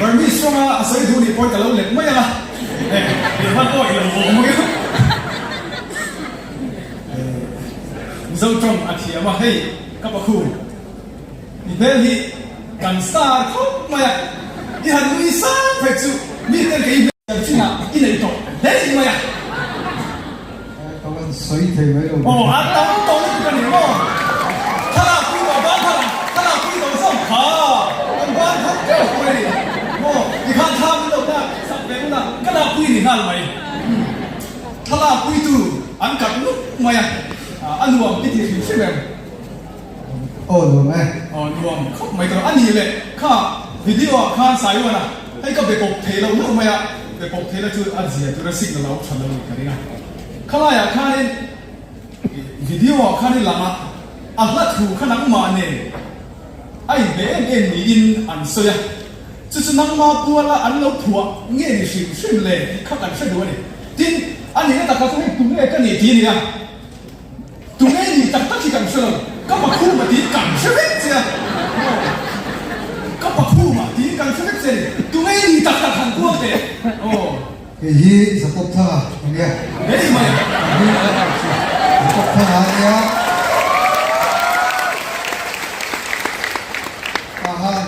Burmese tawnga a sawi duh nih pawhin ka lo let mai ang a, eh, i hman awih lo awm ang em? Mizo tawng a thiam a, hei ka pakhum i hmel hi kan star khawp mai a, i han nui sang phei chu mi ten kei hmel chinah i nei tawh hle mai a. Ka van sawi thei mai lo. Aw a tam tawh lutuk a ni maw? Thlalak pui tawh ban thar ang, thlalak pui tawh zawng kha kan ban thar teuh mai a ni maw? Tikhan thla min lo lak sak ve hun a, ka lak pui ni nghal mai. Thlalak puitu an kat nuk mai a, a nuam i ti hrim hrim em? Aw nuam e. Aw nuam khawp mai tawh a ni le kha video ah khan Saiwan a hei ka be pawp thei lo hlauh mai a be pawp thei la chu a zia tura signal a awm tha lo ka ring a khalai ah khanin video ah khan i lang a a hla thu kha nangmah nen a inbe em em niin an sawi a chu chu nangma puala an lo phuah nge ni hrim hrim le tih kha kan hre duh a ni tin a nihna takah chuan hei tunge ka nih tih a ni a. Tunge nih tak tak hi kan hre lo, ka pakhuma tiin kan hre vek che a, aw ka pakhuma tiin kan hre vek che a ni, tunge nih tak tak han kual teh, aw. Kei hi Jacob Thanga a nia. Hei mai. Ka hming a tak chu Jacob Thanga a nia. Pa han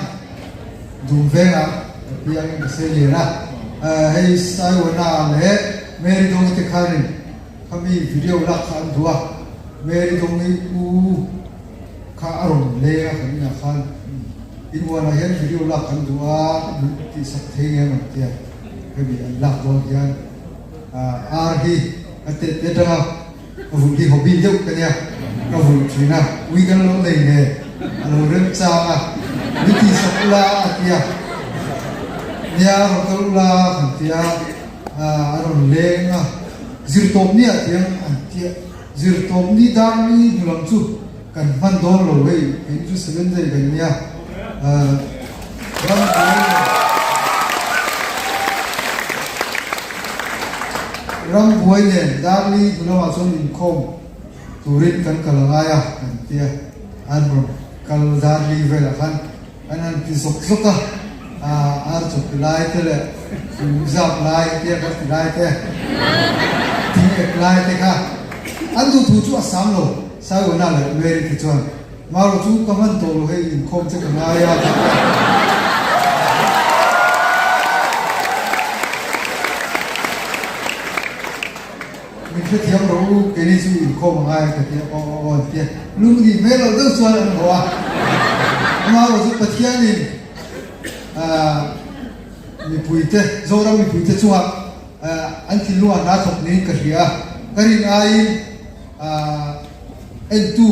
dum vengah ka piangin ka sei lian a, hei Saiwana leh Mary Dawngi te khanin Khami video lak kha an duh a, Mary Dawngi u kha a rawn leng a kan inah khan inhuanah hian video lak kan duh a min tihsak thei ngem an tia, hemi an lak dawn hian ar hi ka tet te atanga ka vulh hi hobby deuh ka nia, ka vulh thin a, ui kan lo nei nen a lo remchang a, min tihsak ula a tia, nia rawn kal ula kan tia. A rawn leng a, zirtawpni ah tiang an tia, zirtawpni darli hnu lam chu kan hman dawn lo hei, kei chu Seventh Day kan nia, ram buai nen, ram buai nen darli hnu lamah chuan inkhawm turin kan kal a ngai a kan tia, an rawn kal darli velah khan. An han ti zawk zawk a, ar chaw ti lai te leh fu zap lai te a ti lai te, thing ek lai te kha an duh thu chu a sam lo. Saiwana leh Mary te chuan, Maro chu ka hman tawh lo hei, inkhawm che ka ngai a ti a. Min hrethiam rawh u, keini chu inkhawm a ngai ka ti a, aw aw aw an ti a, lung nih hmel loh deuh chuan an haw a. Amaherawh chu Pathianin mipuite, Zoram mipuite chungah an thinlungah hna thawk niin ka hria a, ka rin aiin entu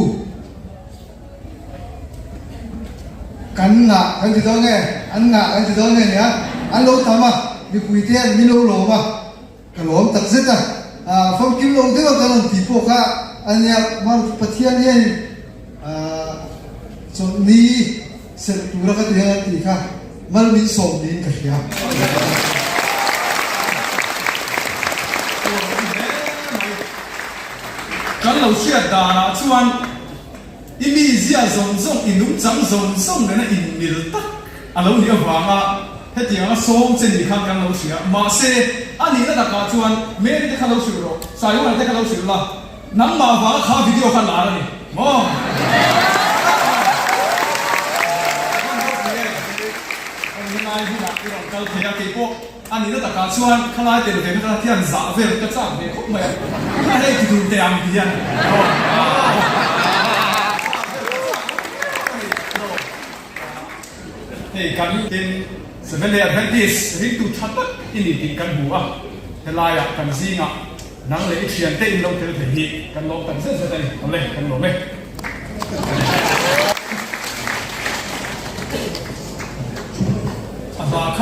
kan ngah kan ti dawn nge, an ngah kan ti dawn nge nia, an lo tam a, mipuite hian min lo lawm a. Ka lawm tak zet a, famkim lo deuh a kan rawn tih pawh kha a nia, Pathian hian chawlhni serh tura ka ti hian a tih kha mal min sawm niin ka hria. Kan lo hriat danah chuan i mizia zawng zawng, i nungchang zawng zawng nena inmil tak A lo nih avanga hetianga sawm che ni khan kan lo hria. Mahse, a nihna takah chuan Mary te kha lo hrilh rawh, Saiwana te kha lo hrilh la, nangmah avanga kha video kha lar a ni maw? Helai hunah i rawn kal thei a, keipawh a nihna takah chuan khalai tel ve kha hian zah vel ka chak ve khawp mai a, kha hei ti dun teh ang ti hian. Hei kan tin Seventh Day Adventist ringtu tha tak i ni tih kan hmu a, helaiah kan zingah nang leh i thiante in lo tel thei hi kan lawm tak zet zet a ni. Awle, kan lawm e.